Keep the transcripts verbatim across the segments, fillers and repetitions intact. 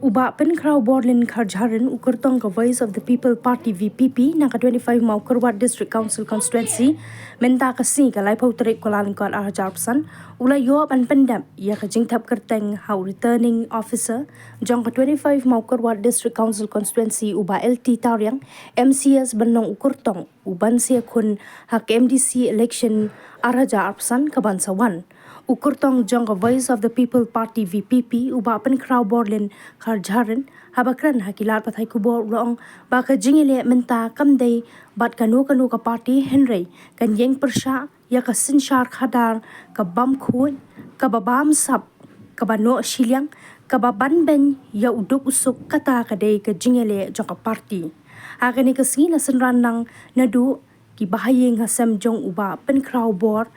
U Bah Pynkhraw Borlin Kharjahrin, u kyrtong ka Voice of the People Party V P P na ka twenty-five Mawkyrwat District Council Constituency, mynta ka sngi ka laiphew tarik Kyllalyngkot arhajar arphew san, u la ïoh ban pyndep ïa ka jingthep kyrteng ha u Returning Officer jong ka twenty-five Mawkyrwat District Council Constituency, u Bah L T Tariang, M C S, ban long u kyrtong u ban sa ïakhun ha ka M D C election arhajar arphew san ka ban sa wan. U kyrtong jong ka Voice of the People Party V P P, u Bah Pynkhraw Borlin Kharjahrin, haba kren ha ki lad pathai khubor, u la ong ba ka jingïaleh mynta kam dei bad kano kano ka party, hynrei kan ïeng pyrshah ïa ka synshar khadar ka bam khuid, kaba bam sap, kaba noh shiliang, kaba ban beiñ ïa u duk u suk, kata ka dei ka jingïaleh jong ka party. Ha kane ka sngi la synran lang naduh ki bahaïing hasem jong u Bah Pynkhraw Bor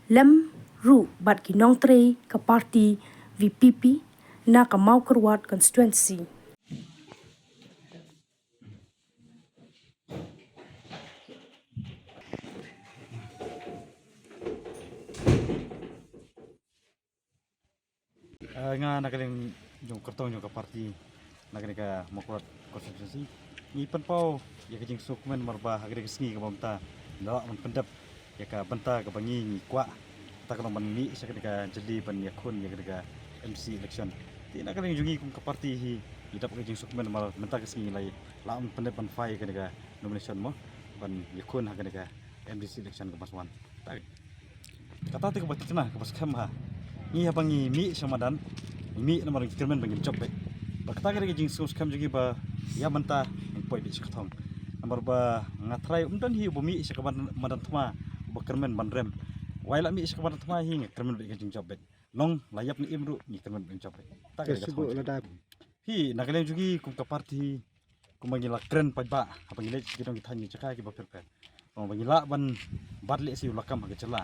lem ruh bad ki nongtrei ka party V P P na ka Mawkyrwat constituency. Ah, nga na ka liang jong kyrtong jong ka party na kane ka Mawkyrwat constituency, ngi pynpaw ïa ka jingsngewkmen namar ba ha kane ka sngi kaba mynta ngi la lah ban pyndep ïa ka bynta kaba ngi ngi kwah, kata ka long ban mih sha kane ka jylli ban ïakhun ïa kane ka M D C election. Te na ka liang jong ngi kum ka party hi, ngi dap ka jingsngewkmen namar mynta ka sngi ngi la lah ban pyndep ban file ïa kane ka nomination mo, ban ïakhun ha kane ka M D C election kaba sa wan. Kata te kaba tikna kaba skhem ha ngi, haba ngi mih sha madan, ngi mih namar ngi kyrmen ba ngin jop beit. Bad kata ka dei ka jingsngewskhem jong ngi ba ïa mynta ngin poi beit sha ka thong. Namar ba nga trai ym don hi uba mih sha ka madan, madan thma uba kyrmen ban rem. Wat la mih sha ka madan thma hi nga kyrmen beit ka jingjop beit. Long la ïap ne im ruh ngi kyrmen beit jop beit. Kata ka dei ka thong. Hi na ka liang jong ngi kum ka party, kumba ngi la kren paidbah haba ngi leit sha ki dong ki thaiñ ki jaka kiba pher pher, kumba ngi lah ban bat lehse u lakam ha ka jylla,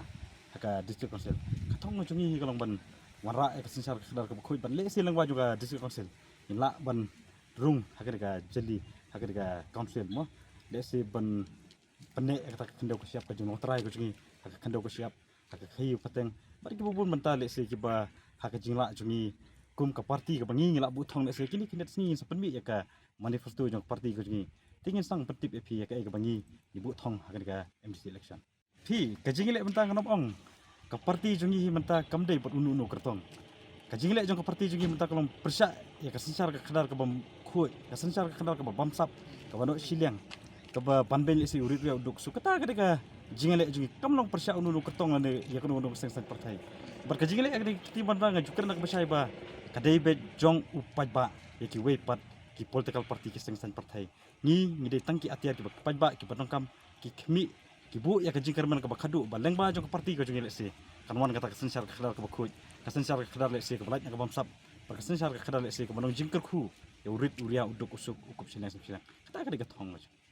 ha ka district council. Ka thong jong ngi hi ka long ban wanrah ïa ka synshar ka khadar kaba khuid, ban lehse lyngba jong ka district council ngin lah ban rung ha kane ka jylli, ha kane ka council mo, lehse ban pynneh ïa kata ka khyndew ka shyiap ka jinglong trai ka jong ngi ha ka khyndew ka shyiap, ha ka khaïi pateng bad kiba bun bynta lehse kiba ha ka jinglah jong ngi kum ka party kaba ngi ngi lah buh thong. Lehse kine ki khyndai sngi ngin sa pynmih ïa ka manifesto jong ka party ka jong ngi, te ngin sa pyntip ïa phi ïa kaei kaba ngi ngi buh thong ha kane ka M D C election. Phi, ka jingïaleh mynta ngan ong, ka party jong ngi hi mynta kam dei bad uno uno u kyrtong. Ka jingïaleh jong ka party jong ngi mynta ka long pyrshah ïa ka synshar ka khadar kaba khuid, ka synshar ka khadar kaba bamsap, kaba noh shiliang, kaba ban beiñ lehse u rit u ïa u duk u suk. Kata ka dei ka jingïaleh jong ngi, kam long pyrshah uno uno u kyrtong lane ïa kano kano ka seng saiñ pyrthei. Bad ka jingïaleh ka dei ka kti ban rang, nga ju kren na kaba shai ba ka dei beit jong u paidbah ïa kiwei pat ki political party ki seng saiñ pyrthei. Ngi, ngi dei tang ki atiar kiba paidbah, kiba donkam, ki khmih, ki buh ïa ka jingkyrmen kaba khadduh ba lyngba jong ka party ka jong ngi lehse kan wan kata ka synshar ka khadar kaba khuid, ka synshar ka khadar lehse kaba lait na ka bamsap, bad ka synshar ka khadar lehse kaba long jingkyrkhu ïa u rit u ria, u duk u suk, u kup shiliang sem shiliang. Kata ka dei ka thong ka jong ngi.